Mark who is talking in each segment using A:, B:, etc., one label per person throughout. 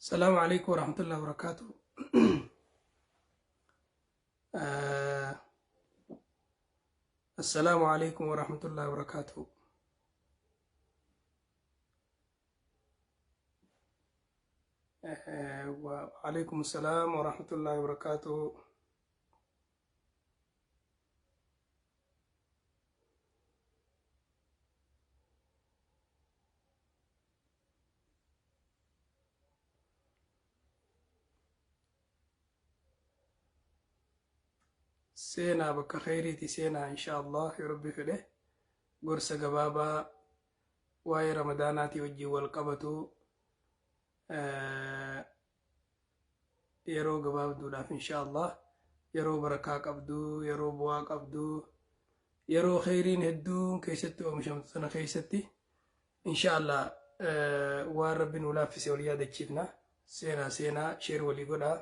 A: السلام عليكم ورحمة الله وبركاته. السلام عليكم ورحمة الله وبركاته. وعليكم السلام ورحمة الله وبركاته. Seenaa bakka kheyriiti seenaa insha Allah yoo Rabbi fedhe gorsa gabaabaa waa'ee Ramadaanaatii wajjin wal qabatu yeroo gabaabduudhaaf insha Allah yeroo barakaa qabdu, yeroo bu'aa qabdu, yeroo kheyriin hedduun keessatti oomishamtu sana keessatti insha Allah waan Rabbi nuu laaffise wal yaadachiifna. Seenaa seenaa sheer walii godhaa.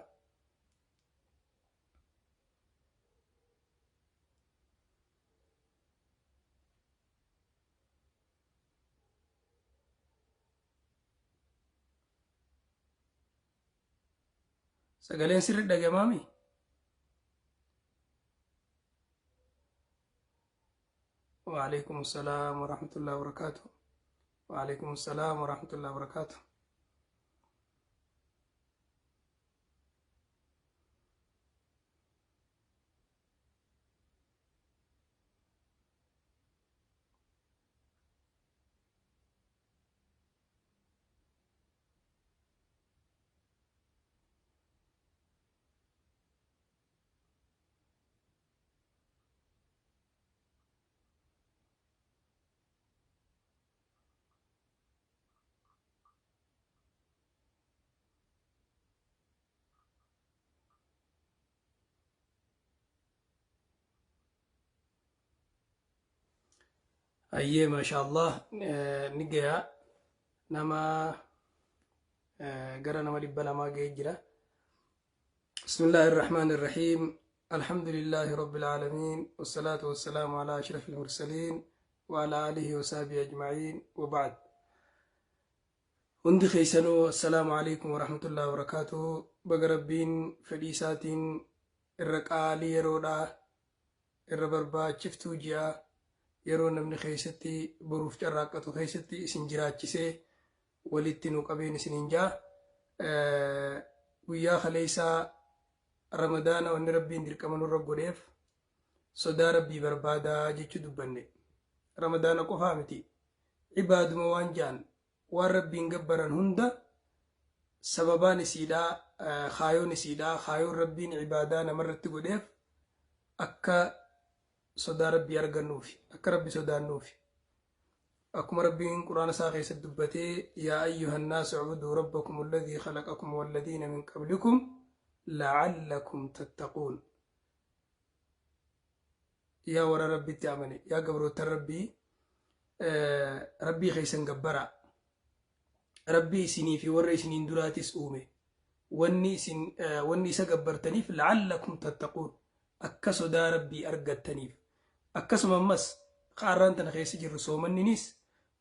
A: Sagaleen sirri dhagamaami? وعليكم السلام ورحمة الله وبركاته. وعليكم السلام ورحمة الله وبركاته. Ayyee, maasha Allah, ni gayaa nama gara nama 200 ga'ee jira. بسم الله الرحمن الرحيم، الحمد لله رب العالمين، والصلاة والسلام على أشرف المرسلين وعلى آله وصحبه أجمعين، وبعد. Hundi keessanuu السلام عليكم ورحمة الله وبركاته. Baga Rabbiin fedhii isaatiin irra qaalii yeroodhaa, irra barbaachiftuu ji'a, yeroo namni keessatti boruuf carraaqqatu keessatti isin jiraachisee walitti nu qabeen isiniin jaa. Guyyaa kaleessaa Ramadaana wanni Rabbiin dirqama nurra godheef sodaa Rabbii barbaadaa jechuu dubbanne. Ramadaana qofaa miti, ibaaduma waan ja'an, waan Rabbiin gabbaran hunda sababaan isiidhaa, kaayoon isiidhaa, kaayoon Rabbiin ibaadaa namarratti godheef akka sodaa Rabbii argannuufi, akka Rabbi sodaannuufi. Akkuma Rabbiin Quraana isaa keessatti dubbatee: يا أيها الناس اعبدوا ربكم الذي خلقكم والذين من قبلكم لعلكم تتقون. Yaa warra Rabbitti amane, yaa gabroota Rabbii, Rabbii keessan gabbaraa, Rabbii isinii fi warra isiniin duraatis uume. Wanni isin wanni isa gabbartaniif لعلكم تتقون, akka sodaa Rabbii argattaniif. Akkasuma ammas kaarraan tana keessa jirru soomanninis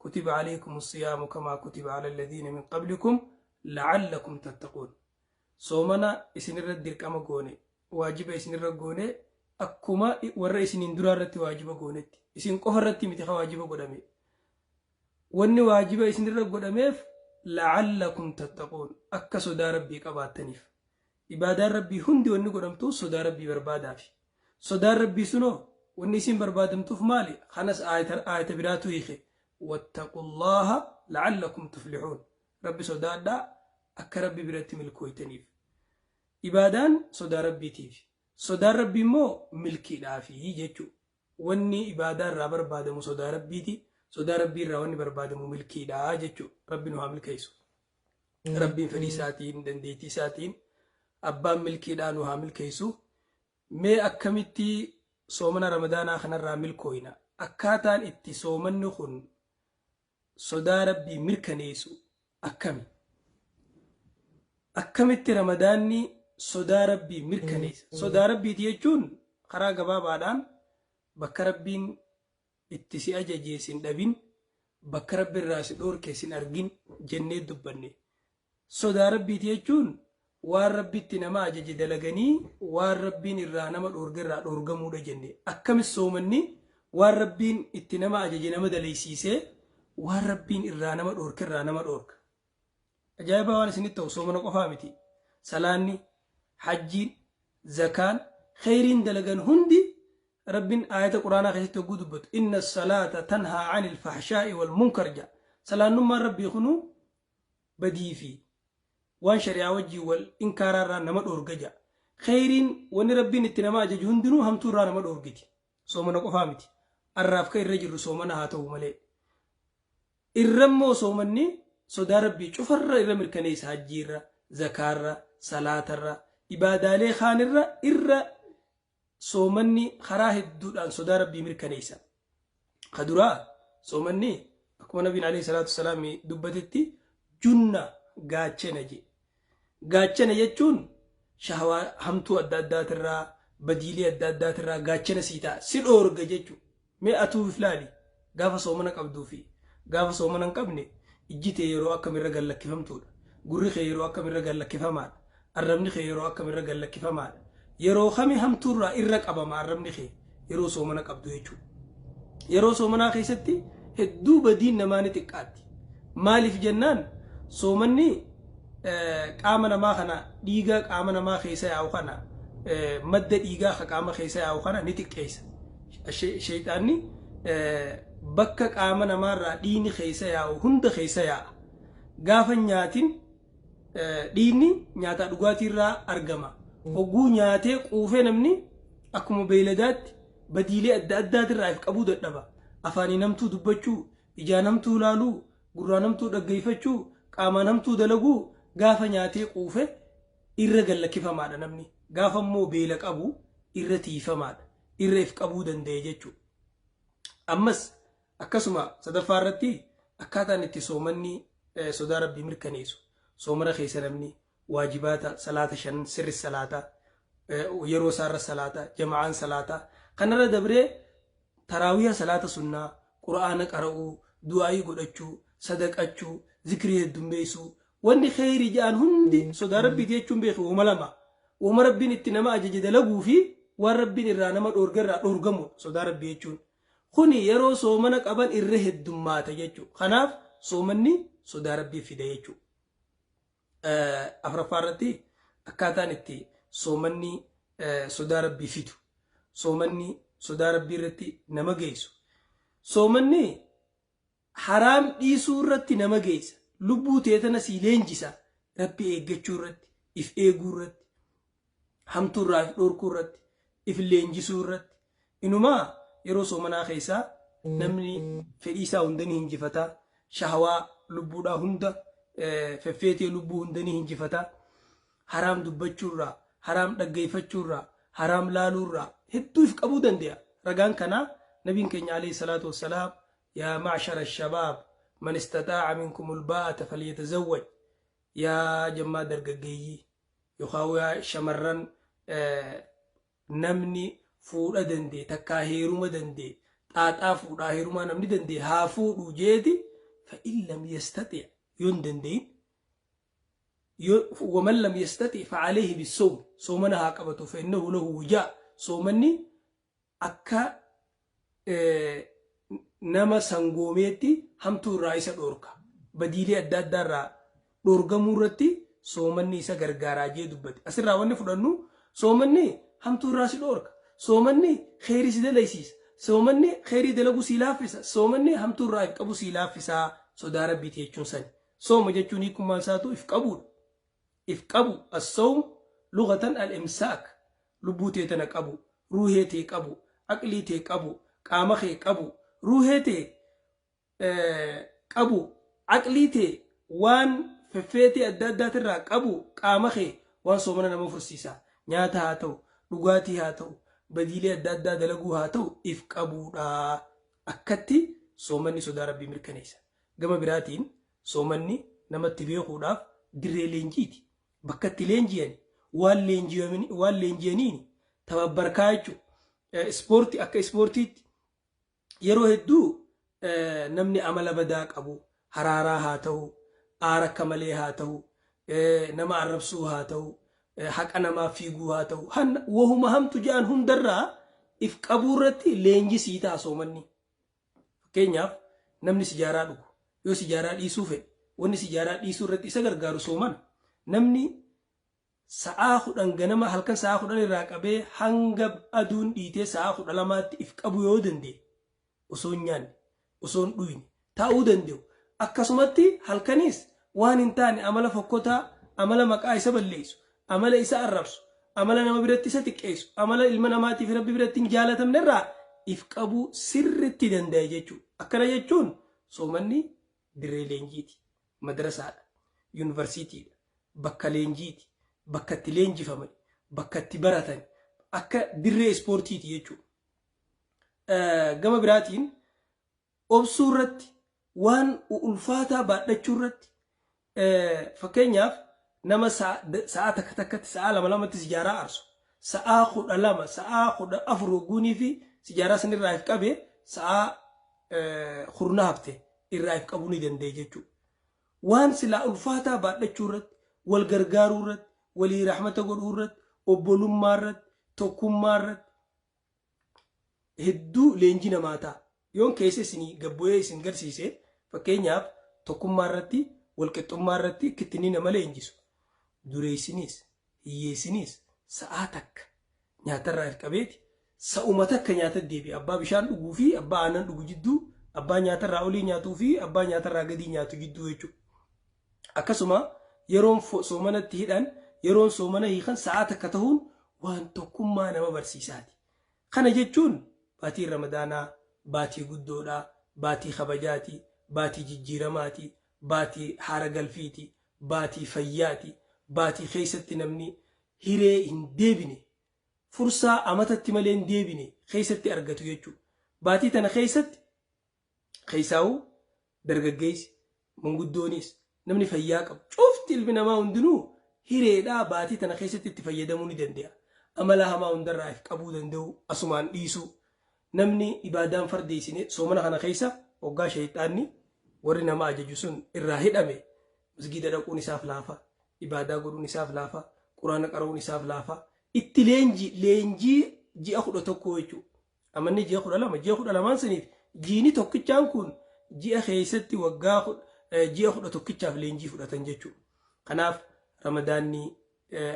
A: كتب عليكم الصيام كما كتب على الذين من قبلكم لعلكم تتقون. Soomana isinirra dirqama goone, waajiba isinirra goone, akkuma warra isiniin duraa irratti waajiba goonetti. Isin qofa irratti miti ka waajiba godhame. Wanni waajiba isinirra godhameef لعلكم تتقون, akka sodaa Rabbii qabaattaniif. Ibaadaan Rabbii hundi wanni godhamtu sodaa Rabbii barbaadaafi. Sodaan Rabbii sunoo wanni isin barbaadamtuuf maali? Kanas aayata biraatu hiike: واتقوا الله لعلكم تفلحون. Rabbi sodaadhaa akka Rabbi biratti milkooytaniif. Ibaadaan sodaa Rabbiitiif, sodaan Rabbii immoo milkiidhaafi jechuu. Wanni ibaadaa irraa barbaadamu sodaa Rabbiiti, sodaa Rabbii irraa wanni barbaadamu milkiidhaa jechuu. Rabbi nu haa milkeessu. Rabbiin fedhii isaatiin, dandeettii isaatiin abbaan milkiidhaa nu haa milkeessu. Mee akkamitti soomana Ramadaanaa kanarraa milkooyna? Akkaataan itti soomanni kun sodaa Rabbii mirkaneessu akkami? Akkamitti Ramadaanni sodaa Rabbii mirkaneessa? Sodaa Rabbiiti jechuun karaa gabaabaadhaan bakka Rabbiin itti si ajajee sin dhabin, bakka Rabbi irraa si dhoorke sin argin jennee dubbanne. Sodaa Rabbiiti jechuun waan Rabbitti nama ajaje dalaganii waan Rabbiin irraa nama dhoorge irraa dhoorgamuudha jenne. Akkamis soomanni waan Rabbiin itti nama ajaje nama dalaysiisee waan Rabbiin irraa nama dhoorke irraa nama dhoorka. Ajaa'ibaa waan isinitti ta'u soomana qofaa miti. Salaanni, hajjiin, zakaan, kheyriin dalagan hundi Rabbiin aayata Quraanaa keessatti hogguu dubbatu inna salaata tanhaa anil fahshaa'i wal munkar jedha. Salaannummaan Rabbii kunuu badii fi waan shari'aa wajjiin wal inkaaraa irraa nama dhoorga jedha. Kheyriin wanni Rabbiin itti nama ajaju hundinuu hamtuu irraa nama dhoorgiti. Soomana qofaa miti. Arraaf ka irra jirru soomana haa ta'u malee. Irra immoo soomanni sodaa Rabbii cufarra irra mirkaneessa hajjiirra, zakaarra, salaatarra, ibaadaalee kaanirra irra soomanni karaa hedduudhaan sodaa Rabbii mirkaneessa. Ka duraa soomanni akkuma Nabiin alayhi salaatu wassalaam dubbatetti junna gaachena je. Gaachena jechuun shahawaa hamtuu adda addaatirraa badiilee adda addaatirraa gaachena sii ta'a si dhoorga jechuudha. Mee atuu if laali gaafa soomana qabduu fi gaafa soomana hin qabne ijji tee yeroo akkam irra gad lakkifamtuudha. Gurri kee yeroo akkam irra gad lakkifamaadha. Arrabni kee yeroo akkam irra gad lakkifamaadha. Yeroo kami hamtuurraa irra qabama arrabni kee yeroo soomana qabdu jechuudha. Yeroo soomanaa keessatti hedduu badiin namaa ni xiqqaatti. Maaliif jennaan soomanni qaama namaa kana dhiiga qaama namaa keessa yaa'u kana madda dhiigaa ka qaama keessa yaa'u kana ni xiqqeessa. Sheyxaanni bakka qaama namaarraa dhiigni keessa yaa'u hunda keessa yaa'a. Gaafa nyaatin dhiigni nyaataa dhugaatiirraa argama. Hogguu nyaatee quufee namni akkuma beeyladaatti badiilee adda addaatirraa if qabuu dadhaba. Afaaniin hamtuu dubbachuu, ijaan hamtuu laaluu, gurraan hamtuu dhaggeeffachuu, qaamaan hamtuu dalaguu gaafa nyaatee quufe irra gallakkifamaadha namni. Gaafa immoo beela qabu irra tiifamaadha. Irra if qabuu danda'e jechuudha. Ammas akkasuma sadaffaa irratti akkaataan itti soomanni sodaa Rabbii mirkaneessu. Soomana keessa namni waajibaata salaata shan sirri salaata yeroo isaarra salaata jama'aan salaata kanarra dabree taraawiya salaata sunnaa qura'aana qara'uu du'aayii godhachuu sadaqachuu zikrii heddummeessuu wanni kheyrii ja'an hundi sodaa Rabbiiti jechuun beeki woma lama woma Rabbiin itti nama ajaje dalaguu fi waan Rabbiin irraa nama dhoorge irraa dhoorgamuudha sodaa Rabbii jechuun. Kuni yeroo soomana qaban irra heddummaata jechuudha. Kanaaf soomanni sodaa Rabbii fida jechuudha. Afraffaa irratti akkaataan itti soomanni sodaa Rabbii fidu. Soomanni sodaa Rabbii irratti nama geessu. Soomanni haraam dhiisuu irratti nama geessa. Lubbuu tee tana sii leenjisa. Rabbi eeggachuu irratti, if eeguu irratti, hamtuu irraa if dhoorkuu irratti, if leenjisuu irratti. Inumaa yeroo soomanaa keessaa namni fedhii isaa hunda ni hinjifata. Shahawaa lubbuudhaa hunda, feffeetee lubbuu hunda ni hinjifata. Haraam dubbachuu irraa, haraam dhaggeeffachuu irraa, haraam laaluu irraa hedduu if qabuu danda'a. Ragaan kanaa Nabiin keenya alayhi salaatu wassalaam yaa ma'shara shabaab man istaxaa'a minkumul baa'ata falyatazawwaj yaa jammaa dargaggeeyyii yookaan yaa shamarran namni fuudha danda'e takkaa heeruma danda'e xaaxaa fuudhaa heerumaa namni danda'e haa fuudhuu jeeti fa'in lam yastaxi yoo hin danda'in waman lam yastaxi fa'aleehi bisawm soomana haa qabatu fa'innahu lahu wijaa soomanni akka nama sangoomeetti hamtuu irraa isa dhoorka. Badiilee adda addaa irraa dhoorgamuu irratti soomanni isa gargaaraa jee dubbate. Asirraa wanni fudhannu soomanni hamtuu irraa si dhoorka. Soomanni kheyrii si dalaysiisa. Soomanni kheyrii dalaguu sii laaffisa. Soomanni hamtuu irraa if qabu sii laaffisa. Sodaa Rabbiiti jechuun sani. Sooma jechuun hiikummaan isaatu if qabuudha. If qabu as-sawm lughatan al-imsaak lubbuu tee tana qabu, ruuhee tee qabu, aqlii tee qabu, qaama kee qabu, ruuhee tee qabu, aqlii tee waan feffeetee adda addaatirraa qabu, qaama kee waan soomana nama fursiisa. Nyaata haa ta'u, dhugaatii haa ta'u, badiilee adda addaa dalaguu haa ta'u if qabuudha. Akkatti soomanni sodaa Rabbii mirkaneessa. Gama biraatiin soomanni namatti beekuudhaaf dirree leenjiiti. Bakka itti leenji'ani waan leenji'aniini tababbarkaa jechuudha. Ispoortii akka ispoortiitti yeroo hedduu namni amala badaa qabu haraaraa haa ta'u, aara akka malee haa ta'u, Nama arrabsuu haa ta'u, haqa namaa fiiguu haa ta'u, wahuma hamtu ja'an hundarraa if qabuu irratti leenjii sii ta'a soomanni. Fakkeenyaaf, namni sijaaraa dhugu yoo sijaaraa dhiisuu fedhe, wanni sijaaraa dhiisuu irratti isa gargaaru soomana. Namni sa'aa 10 ganama, halkan sa'aa 10 irraa qabee hanga aduun dhiitee sa'aa 12tti if qabu yoo danda'e, osoo hin nyaanne, osoo hin dhuyne taa'uu danda'u, akkasumatti halkanis waan hin taane, amala fokkotaa, amala maqaa isa balleessu, amala isa arrabsu, amala nama biratti isa xiqqeessu, amala ilma namaatiif Rabbi biratti hin jaalatamne irraa if qabuu sirritti danda'e jechuudha. Akkana jechuun soomanni dirree leenjiiti, madrasaadha, yuunivarsiitiidha, bakka leenjiiti, bakka itti leenjifaman, bakka itti baratan, akka dirree ispoortiiti jechuudha. Gama biraatiin obsuu irratti, waan ulfaataa baadhachuu irratti, fakkeenyaaf nama sa'a takka takkatti, sa'a lama lamatti sijaaraa aarsu, sa'aa 12, sa'aa 14 wagguunii fi sijaaraa sanirraa if qabe, sa'aa 10 hafte irraa if qabuu ni danda'e jechuudha. Waan silaa ulfaataa baadhachuu irratti, wal gargaaruu irratti, walii rahmata godhuu irratti, obbolummaa irratti, tokkummaa irratti hedduu leenjii namaa ta'a. Yoon keessa isinii gabbu'ee isin garsiise, fakkeenyaaf tokkummaa irratti, walqixxummaa irratti kittinni nama leenjisu. Dureessiniis hiyyeessiniis sa'aa takka nyaatarraa if qabeeti sa'uma takka nyaata deebi'a. Abbaa bishaan dhuguu fi abbaa aannan dhugu jidduu, abbaa nyaatarraa olii nyaatuu fi abbaa nyaatarraa gadii nyaatu jidduu jechuudha. Akkasuma yeroon soomanatti hidhan, yeroon soomana hiikan sa'aa takka ta'uun waan tokkummaa nama barsiisaati. Kana jechuun baatiin Ramadaanaa baatii guddoodha, baatii kabajaati, baatii jijjiiramaati, baatii haara galfiiti, baatii fayyaati, baatii keessatti namni hiree hin deebine, fursaa amatatti malee hin deebine keessatti argatu jechuudha. Baatii tana keessatti keessaa'uu dargaggeessi, manguddoonis, namni fayyaa qabu, cufti ilmi namaa hundinuu hireedhaa baatii tana keessatti itti fayyadamuu ni danda'a. Amala hamaa hundarraa if qabuu danda'u, asumaan dhiisuu. Namni ibaadaan fardeessine soomana kana keessa, waggaa shayxaanni warri nama ajaju sun irraa hidhame, masgiida dhaquun isaaf laafa, ibaadaa godhuun isaaf laafa, Quraana qara'uun isaaf laafa. Itti leenjii ji'a 11 jechuudha. Amanni ji'a 12, ji'a 12n saniif jiini tokkichaan kun ji'a keessatti waggaa ji'a 11chaaf leenjii fudhatan jechuudha. Kanaaf Ramadaanni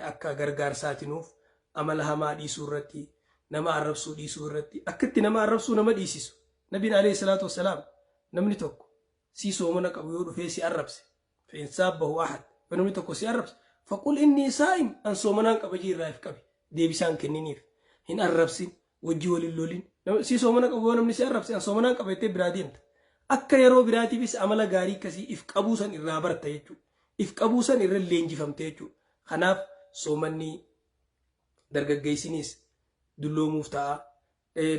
A: akka gargaarsaatinuuf amala hamaa dhiisuu irratti, nama arrabsuu dhiisuu irratti, akkatti nama arrabsuu nama dhiisisu. Nabiin alayhi salaatu wassalaam namni tokko si soomana qabu yoo dhufee si arrabse, فإن سابه أحد, namni tokko si arrabse, فقل إني صائم, an soomanaan qaba jii irraa if qabi, deebisaan kenniniif, hin arrabsin, wajji walin lolin. Si soomana qabu yoo namni si arrabse, an soomanaan qaba jettee biraa deemta. Akka yeroo biraatiifis amala gaarii akkasii if qabuu san irraa barta jechuudha. If qabuu san irra leenjifamte jechuudha. Kanaaf soomanni dargaggeessinis dulloomuuf ta'a.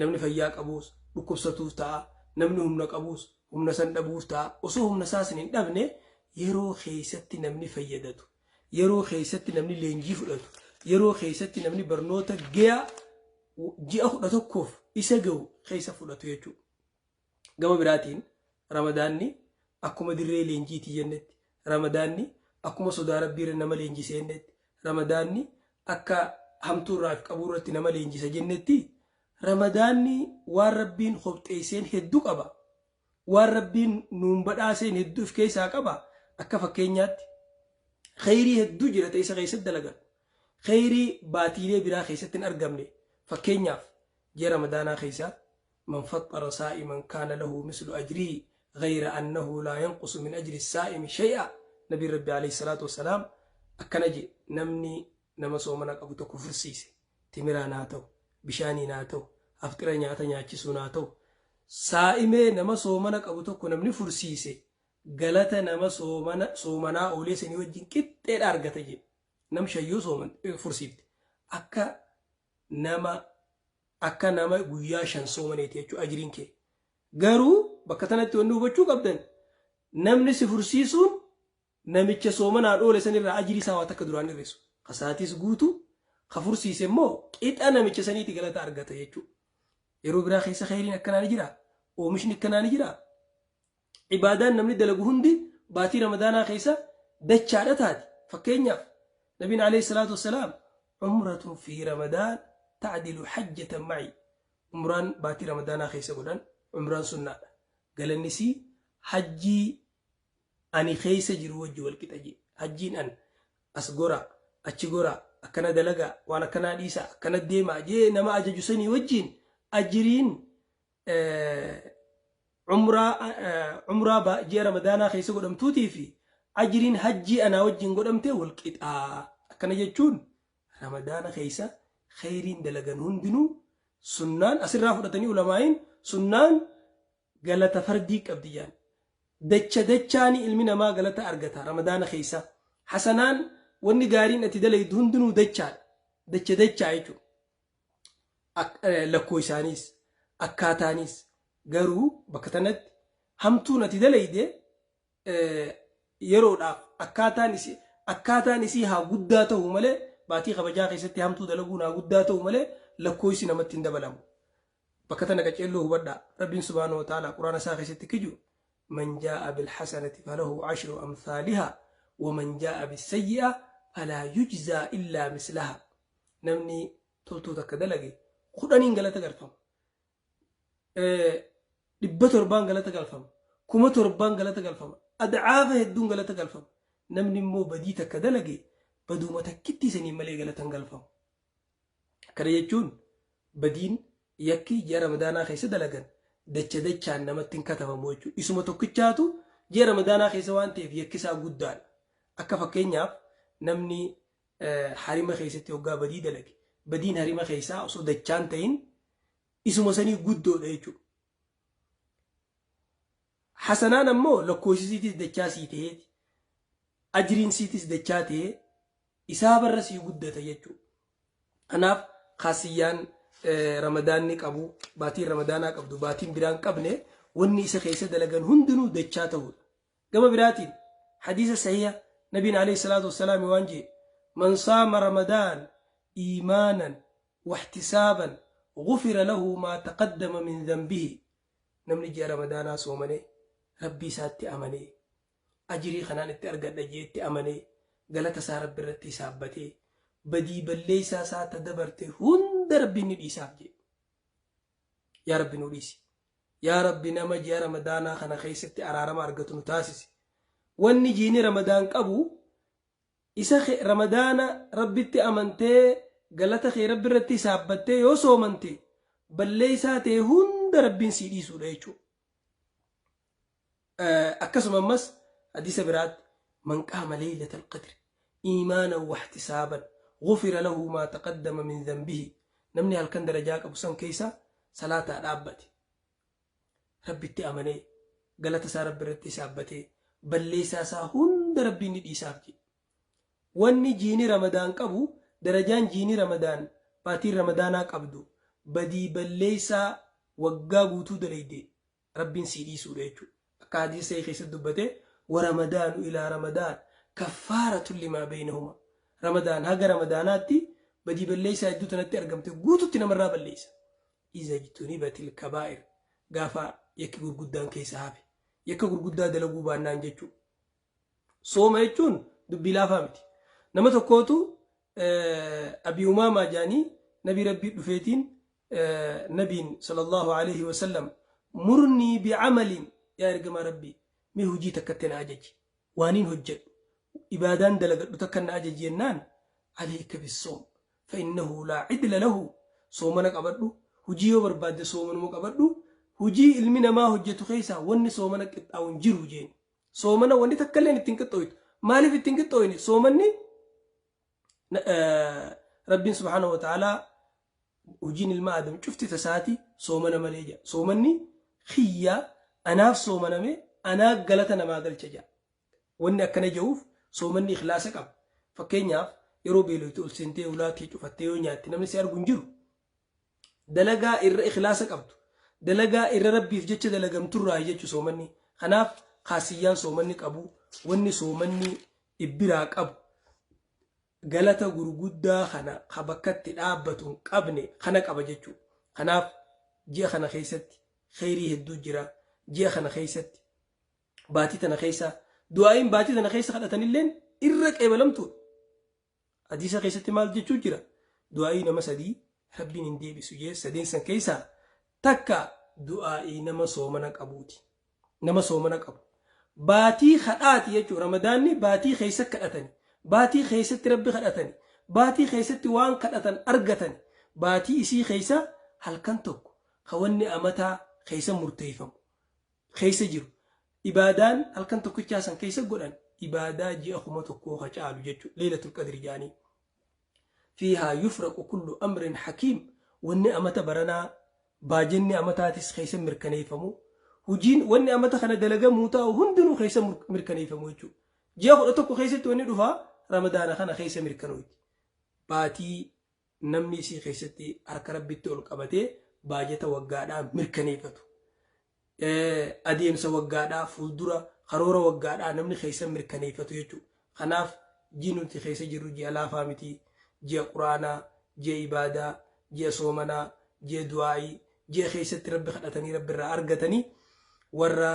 A: Namni fayyaa qabuus dhukkubsatuuf ta'a. Namni humna qabuus humna san dhabuuf ta'a. Osoo humna isaas hin dhabne, yeroo keessatti namni fayyadatu, yeroo keessatti namni leenjii fudhatu, yeroo keessatti namni barnoota gayaa ji'a 11f isa ga'u keessa fudhatu jechuudha. Gama biraatiin Ramadaanni akkuma dirree leenjiitii jennetti, Ramadaanni akkuma sodaa Rabbiirra nama leenjise jennetti, Ramadaanni akka hamtuurraa if qabuu irratti nama leenjisa jennetti, Ramadaanni waan Rabbiin hobxeesseen hedduu qaba. Waan Rabbiin nuun badhaaseen hedduu if keessaa qaba. Akka fakkeenyaatti kheyrii hedduu jira ta'e isa keessatti dalagan. Kheyrii baatiilee biraa keessatti hin argamne. Fakkeenyaaf ji'a Ramadaanaa keessa من فطر صائما كان له مثل أجره غير أنه لا ينقص من أجر الصائم شيئا. نبي ربي عليه الصلاة والسلام akkana je: namni nama soomana qabu tokko fursiise, timiraa naa ta'u, bishaanii naa ta'u, aftira nyaata nyaachisuu naa ta'u, saa'imee nama soomana qabu tokko namni fursiise galata nama soomanaa oolee sanii wajjin qixxeedha argata jedhe. Nam shayyoo sooman fursiifte akka nama guyyaa 5 soomaneeti jechuudha ajiriin kee. Garuu bakka tanatti wanni hubachuu qabdan, namni si fursiisuun namicha soomanaa dhoole sanirraa ajirii isaa waa takka duraan hir'isu. Kasaatis guutu ka fursiise immoo qixa namicha saniiti galata argata jechuudha. Yeroo biraa keessa kheyriin akkanaa ni jira. Oomishni akkanaa ni jira. Ibaadaan namni dalagu hundi baatii Ramadaanaa keessa dachaadha taati. Fakkeenyaaf Nabiin alayhi salaatu wassalaam umratun fi Ramadaan ta'dilu hajjatan ma'i. Umraan baatii Ramadaanaa keessa godhan umraan sunnaadha. Galanni isii hajjii ani keessa jiru wajji wal qixa jee. Hajjiin an as goraa, achi goraa, akkana dalagaa, waan akkanaa dhiisaa, akkana deemaa jee nama ajaju sanii wajjiin ajiriin umraa ji'a Ramadaanaa keessa godhamtuutii fi ajiriin hajjii anaa wajjin godhamte wal qixaa. Akkana jechuun Ramadaana keessa kheyriin dalagan hundinuu sunnaan asirraa fudhatanii ulamaa'iin sunnaan galata fardii qabdi jaan. Dacha dachaani ilmi namaa galata argata Ramadaana keessa. Hasanaan wanni gaariin ati dalaydu hundinuu dachaadha. Dacha dachaa jechuudha. Lakkoo isaaniis akkaataanis garuu bakka tanatti hamtuun ati dalayde yeroodhaaf akkaataan isii haa guddaa ta'u malee baatii kabajaa keessatti hamtuu dalaguun haa guddaa ta'u malee lakkoofsi namatti hin dabalamu. Bakka tana qaceelloo hubadhaa. Rabbiin subhaanahu wa ta'ala quraana isaa keessatti kiju man jaa'a bilhasanati falahu ashru amsaalihaa wa man jaa'a bisayyi'a falaa yujzaa illaa mislaha. Namni toltuu takka dalage 10 galata galfama. 700 galata galfama. 7,000 galata galfama. Adcaafa hedduun galata galfama. Namni immoo badii takka dalage baduuma takkitti sanii malee galata hin galfamu. Kana jechuun badiin yakki ji'a Ramadaanaa keessa dalagan dacha dachaan namatti hin katabamu jechuudha. Isuma tokkichaatu ji'a Ramadaanaa keessa waan ta'eef yakki isaa guddaadha. Akka fakkeenyaaf namni harima keessatti hoggaa badii dalage badiin harima keessaa osoo dachaan ta'in isuma sanii guddoodha jechuudha. Hasanaan ammoo lakkoofsisiitis dachaa sii ta'eeti. Ajriin siitis dachaa ta'ee isaa barra sii guddata jechuudha. Kanaaf kaasiyyaan Ramadaanni qabu baatiin Ramadaanaa qabdu baatiin biraan qabne wanni isa keessa dalagan hundinuu dachaa ta'uudha. Gama biraatiin hadiisa sahiha Nabiin alayhi salaatu wassalaam waan jee man saama Ramadaan iimaanan wahtisaaban gufira lahu maa taqaddama min dhanbihi. Namni ji'a Ramadaanaa soomanee Rabbii isaatti amanee ajirii kanaan itti argadha jeetti amanee galata isaa Rabbi irratti hisaabbatee badii balleessaa isaa ta dabarte hunda Rabbiin ni dhiisaaf jee. Yaa Rabbi nu dhiisi. Yaa Rabbi nama ji'a Ramadaanaa kana keessatti araarama argatu nu taasisi. Wanni jiini Ramadaan qabu isa Ramadaana Rabbitti amantee galata kee Rabbi irratti hisaabbattee yoo soomante balleessaa ta'e hunda Rabbiin sii dhiisuudha jechuudha. Akkasuma ammas hadiisa biraatti man qaama leeylatal qadri iimaanan wahtisaaban gufira lahu maa taqaddama min dhanbihi. Namni halkan darajaa qabu san keessa salaataa dhaabbate Rabbitti amanee galata isaa Rabbi irratti hisaabbatee balleessaa isaa hunda Rabbiin ni dhiisaaf jedhe. Wanni jiini Ramadaan qabu darajaan jiini Ramadaan baatiin Ramadaanaa qabdu badii balleessaa waggaa guutuu dalayde Rabbiin sii dhiisuudha jechuudha. Akka hadiisa sahih keessatti dubbate wa Ramadaanu ilaa Ramadaan kaffaaratun limaa beynahuma. Ramadaan haga Ramadaanaatti badii balleessaa hedduu tanatti argamte guututti namarraa balleessa. Iza ijtunibatil kabaa'ir gaafa yakki gurguddaan keessa hafe. Yakka gurguddaa dalaguu baannaan jechuudha. Sooma jechuun dubbii laafaa miti. Nama tokkootu Abi Umaamaa jaanii nabii Rabbii dhufeetiin nabiin sallallahu alaihi wasallam murnii bicamalin yaa ergamaa Rabbii mee hojii takkatti na ajaji waaniin hojjedhu ibaadaan dalagadhu takka na ajaji jennaan alayka bissoom fa innahu laa cidla lahu soomana qabadhu hojii yoo barbaadde soomanuma qabadhu hojii ilmi namaa hojjetu keessaa wanni soomana qixxaawu hin jiru jeen. Soomana wanni takka illeen ittiin qixxooytu. Maaliif ittiin qixxooyne? Soomanni Rabbiin subhaanahu wa ta'aalaa hojiin ilma Aadam cufti tasaati soomana malee jedha. Soomanni kiyya anaaf soomaname anaa galata namaa galcha jedha. Wanni akkana jedhuuf soomanni ikhlaasa qaba. Fakkeenyaaf yeroo beeloytu ol seentee ulaa kee cufattee yoo nyaatte namni si argu hin jiru. Dalagaa irra ikhlaasa qabdu, dalagaa irra Rabbiif jecha dalagamturraayi jechu soomanni. Kanaaf khaasiyyaan soomanni qabu, wanni soomanni ibbiraa qabu, galata gurguddaa kana ka bakka itti dhaabbatu hin qabne kana qaba jechu. Kanaaf ji'a kana keessatti kheyrii hedduu jira. Ji'a kana keessatti baatii tana keessa Du'aa'iin baatii tana keessa kadhatanilleen irra qeebalamtuudha. Hadiisa keessatti maal jechuu jira? Du'aa'ii nama sadii Rabbiin hin deebisu jee sadeen san keessaa takka du'aa'ii nama soomana qabuuti. Nama soomana qabu. Baatii kadhaati jechuudha. Ramadaanni baatii keessa kadhatani. Baatii keessatti Rabbi kadhatani. Baatii keessatti waan kadhatan argatani. Baatii isii keessa halkan tokko ka wanni amataa keessa murteeffamu keessa jiru. Ibaadaan halkan tokkichaa san keessa godhan ibaadaa ji'a 1000 ka caalu jechuudha. Leelatul Qadri jaanii. Fiihaa yufraqu kullu amrin hakiim. Wanni amata baranaa baajenni amataatis keessa mirkaneeffamu. Hujiin wanni amata kana dalagamuu taa'u hundinuu keessa mirkaneeffamu jechuudha. Ji'a 11 keessatti wanni dhufaa Ramadaana kana keessa mirkanooyti. Baatii namni isii keessatti harka Rabbitti ol qabatee baajata waggaadhaa mirkaneeffatu. Adeemsa waggaadhaa fuuldura karoora waggaadhaa namni keessa mirkaneeffatu jechuudha. Kanaaf ji'i nuti keessa jirru ji'a laafaa miti. Ji'a Quraanaa, ji'a ibaadaa, ji'a soomanaa, ji'a du'aa'ii, ji'a keessatti Rabbi kadhatanii Rabbi irraa argatanii warra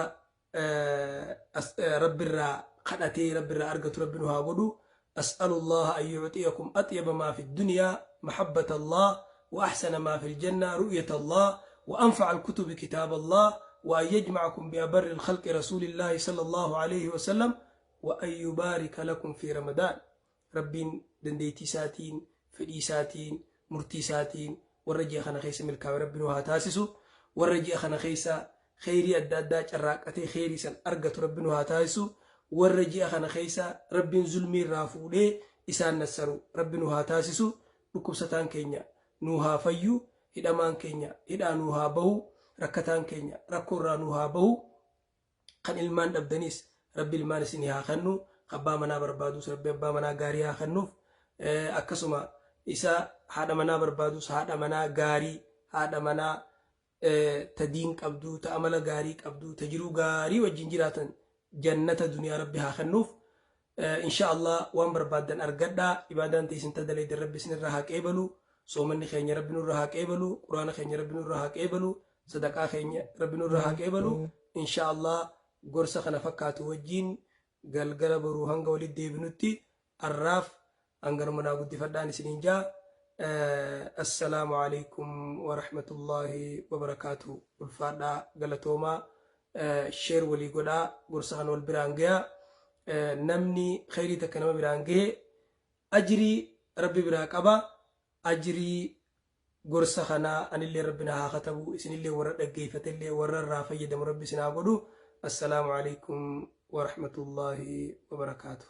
A: Rabbi irraa kadhatee Rabbi irraa argatu Rabbi nu haa godhu. As'alullaha an yu'xiyakum atyaba maa fi dunyaa mahabbata Allah wa ahsana maa fi aljanna ru'yata Allah wa anfa'a alkutubi kitaaba Allah wa an yajma'akum bi abarri alkhalqi rasuulillahi sallallahu alayhi wa sallam wa an yubaarika lakum fi Ramadaan. Rabbiin dandeettii isaatiin, fedhii isaatiin, murtii isaatiin warra ji'a kana keessa milkaa'e Rabbi nu haa taasisu. Warra ji'a kana keessa kheyrii adda addaa carraaqqatee kheyrii san argatu Rabbi nu haa taasisu. Warra ji'a kana keessa Rabbiin zulmii irraa fuudhee isaan nassaru Rabbi nu haa taasisu. Dhukkubsataan keenya nuu haa fayyu, hidhamaan keenya hidhaa nuu haa bahu, rakkataan keenya rakkoo irraa nuu haa bahu. Kan ilmaan dhabdanis Rabbi ilmaan isinii haa kennu. Abbaa manaa barbaadus Rabbi abbaa manaa gaarii haa kennuuf. Akkasuma isa haadha manaa barbaadus haadha manaa gaarii, haadha manaa ta diin qabdu, ta amala gaarii qabdu, ta jiruu gaarii wajjin jiraatan jannata duniyaa Rabbi haa kennuuf. Insha Allah waan barbaaddan argadhaa. Ibaadaan teessin ta dalaydan Rabbi isinirraa haa qeebalu. Soomanni keenya Rabbi nurraa haa qeebalu. Quraana keenya Rabbi nurraa haa qeebalu. Sadaqaa keenya Rabbi nurraa haa qeebalu. Insha Allah gorsa kana fakkaatu wajjin galgala boruu hanga walitti deebinutti arraaf hanganuma naa guddifadhaan isiniin jaa. Assalaamu alaikum wa rahmatullahi wa barakaatu. Ulfaadhaa, galatoomaa, share walii godhaa, gorsa kana wal biraan gayaa. Namni khayrii takka nama biraan gahe ajrii Rabbi biraa qaba. Ajrii gorsa kanaa anillee Rabbi na haa katabu, isinillee warra dhaggeeffatellee warra irraa fayyadamu Rabbi isin haa godhu. Assalaamu alaikum wa rahmatullahi wa barakaatu.